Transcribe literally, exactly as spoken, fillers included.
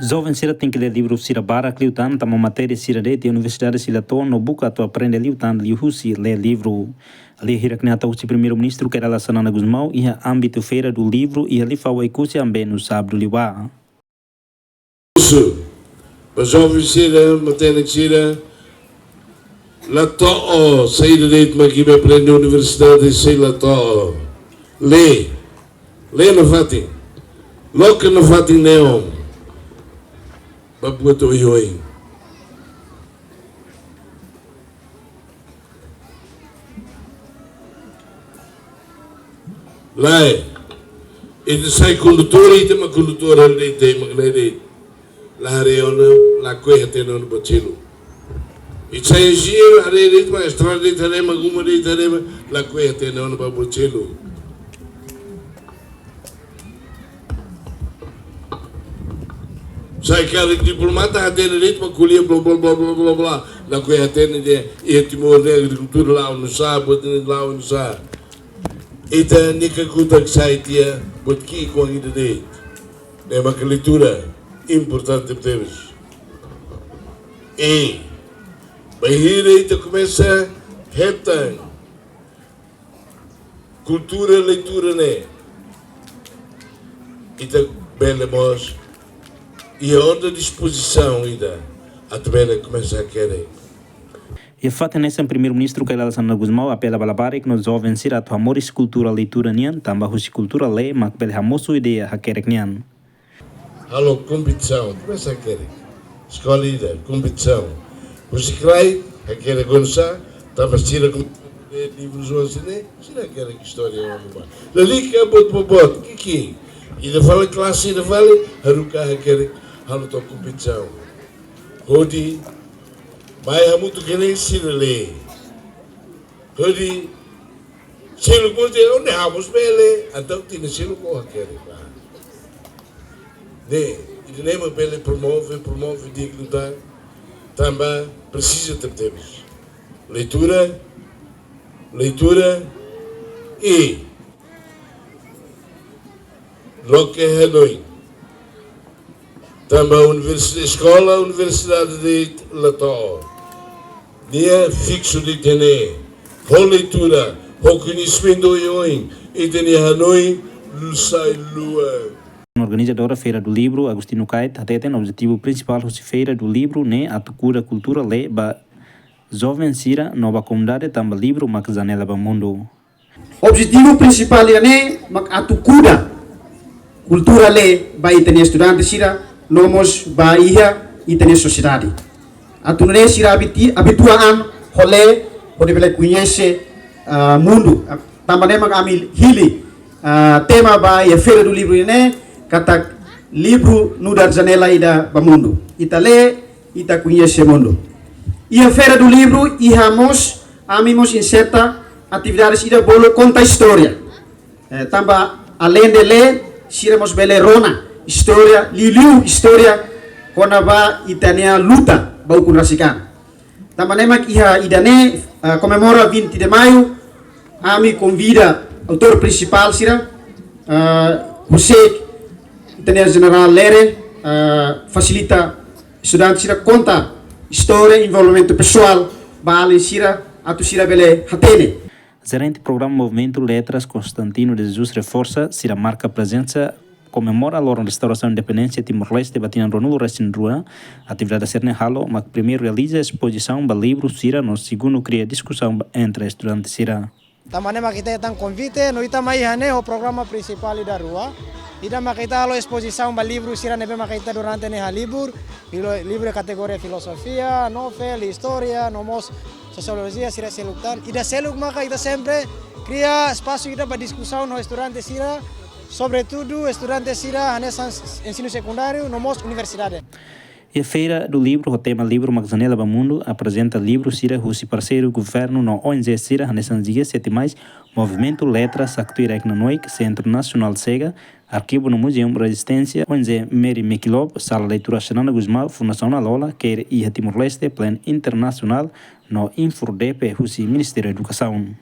Joven sira tenke lee livru sira barak liután, tanba matéria sira de'it iha universidade sei la to'o no buka atu aprende liután liuhusi lee livru. Lee hirak-ne'e atu husi Primeiru-Ministru Kay Rala Xanana Gusmão iha ámbitu Feira do Livro iha Lifau, Oekusi, Ambenu, sábadu liubá. Ba joven sira, matenek sira, la to'o saida de'it mak imi aprende universidade, sei la to'o. Lee, lee nafatin. Loke nafatin neon. Ba buat oioin. Lae, ita sai kondutór, ita mak kondutór, haree de'it, ita mak lee de'it. La haree ona, lakohi hatene ona buat seluk. Ita sai enjeñeiru, haree de'it mak estrada de'it, haree mak uma de'it, haree mak, lakohi hatene ona ba buat seluk. Sai karik diplomata, hatene de'it mak ko'alia bla bla bla bla bla bla. Lakohi hatene de'it, iha Timor ne'e agrikultura la'o nu'usá, buat ne'e la'o nu'usá. Ita-nia kakutak sai tiha buat ki'ik oan ida de'it. Ne'e maka leitura importante tebes. I bainhira ita komesa hetan kultura leitura ne'e, ita bele mós iha ona dispozisaun ida atu bele komesa hakerek. Iha fatin hanesan, Primeiru-Ministru Kay Rala Xanana Gusmão apela ba labarik no joven sira atu hamoris kultura leitura nian, tanba husi kultura lee mak bele hamosu ideia hakerek nian. Halo kompetisaun, komesa hakerek. Eskola ida, kompetisaun. Husi kraik, hakerek oinsá, tanba sira komesa lee livru joven sira-ne'e, sira hakerek istória oan ba. Lalika buat boboot, ki'ik. Ida fali klase, ida fali, haruka hakerek, halo to'o kompetisaun. Hodi, mai hamutuk ne'e sira lee. Hodi, seluk mós dehan, ó-nia ha'u mós bele, entaun ita-nia seluk ó hakerek ba. Ne'e, ida-ne'e mak bele promove, promove di'ak liután, tanba presiza tebetebes. Leitura, leitura i loke hanoin. Tanba universi-, eskola, universidade de'it la to'o. Nia fiksu de'it ne'e. Ho leitura, ho koñesimentu oioin, ita-nia hanoin sai luan. Organizadora Feira do Livro, Agostinho Kait, hateten objetivu prinsipál husi Feira do Livro ne'e atu kuda kultura lee ba joven sira no ba komunidade, tanba livru mak janela ba mundu. Objetivu prinsipál ida-ne'e mak atu kuda kultura lee ba ita-nia estudante sira, no mós ba iha ita-nia sosiedade. Atu nune'e sira abiti-, abitua an ho lee, hodi bele koñese, ah, mundu. Tanba ne'e mak ami hili, ah, tema ba iha Feira do Livro ne'e, katak livru nu'udar janela ida ba mundu. Ita lee, ita koñese mundu. Iha Feira do Livro, iha mós, ami mós inserta atividades ida bolu konta istória. Eh, tanba aleinde lee, sira mós bele rona istória, liuliu istória kona-ba ita-nia luta ba ukun rasik an. Tanba ne'e mak iha ida-ne'e, eh, komemora vinte de Maio, ami konvida autór prinsipál sira, eh, José, ita-nia Jenerál Lere, eh, fasilita estudante sira konta istória, envolvimentu pesoál ba alin sira, atu sira bele hatene. Jerente Programa Movimentu Letras, Constantino de Jesus, reforsa sira marka prezensa komemora loron restaurasaun independénsia Timor-Leste ba tinan ruanulu-resin-rua. Atividade sira-ne'e halo mak primeiru realiza espozisaun ba livru sira no segundu kria diskusaun ba entre estudante sira. Tanba ne'e mak ita hetan konvite, no ita mai iha ne'e ho programa prinsipál ida rua. Ida mak ita halo espozisaun ba livru sira ne'ebé mak ita durante ne'e halibur, filo-, livru kategoria filozofia, novel, istória, no mós sosiolojia, sira seluk tan. Ida seluk maka ita sempre kria espasu ida ba diskusaun ho estudante sira, sobretudu estudante sira hanesan ensinu sekundáriu no mós universidade. Iha Feira do Livro, ho tema Livru mak Janela ba Mundu, aprezenta livru sira husi parseiru governu no O N G sira hanesan G sete mais, Movimentu Letras Saktuirek Nanoik, Sentru Nasionál Sega, Arkivu no Muzeu Rezisténsia, O N G Mary MacKillop, Sala Leitura Xanana Gusmão, Fundasaun Alola, CARE iha Timor-Leste, Plan Internasionál, no INFORDEPE husi Ministériu Edukasaun.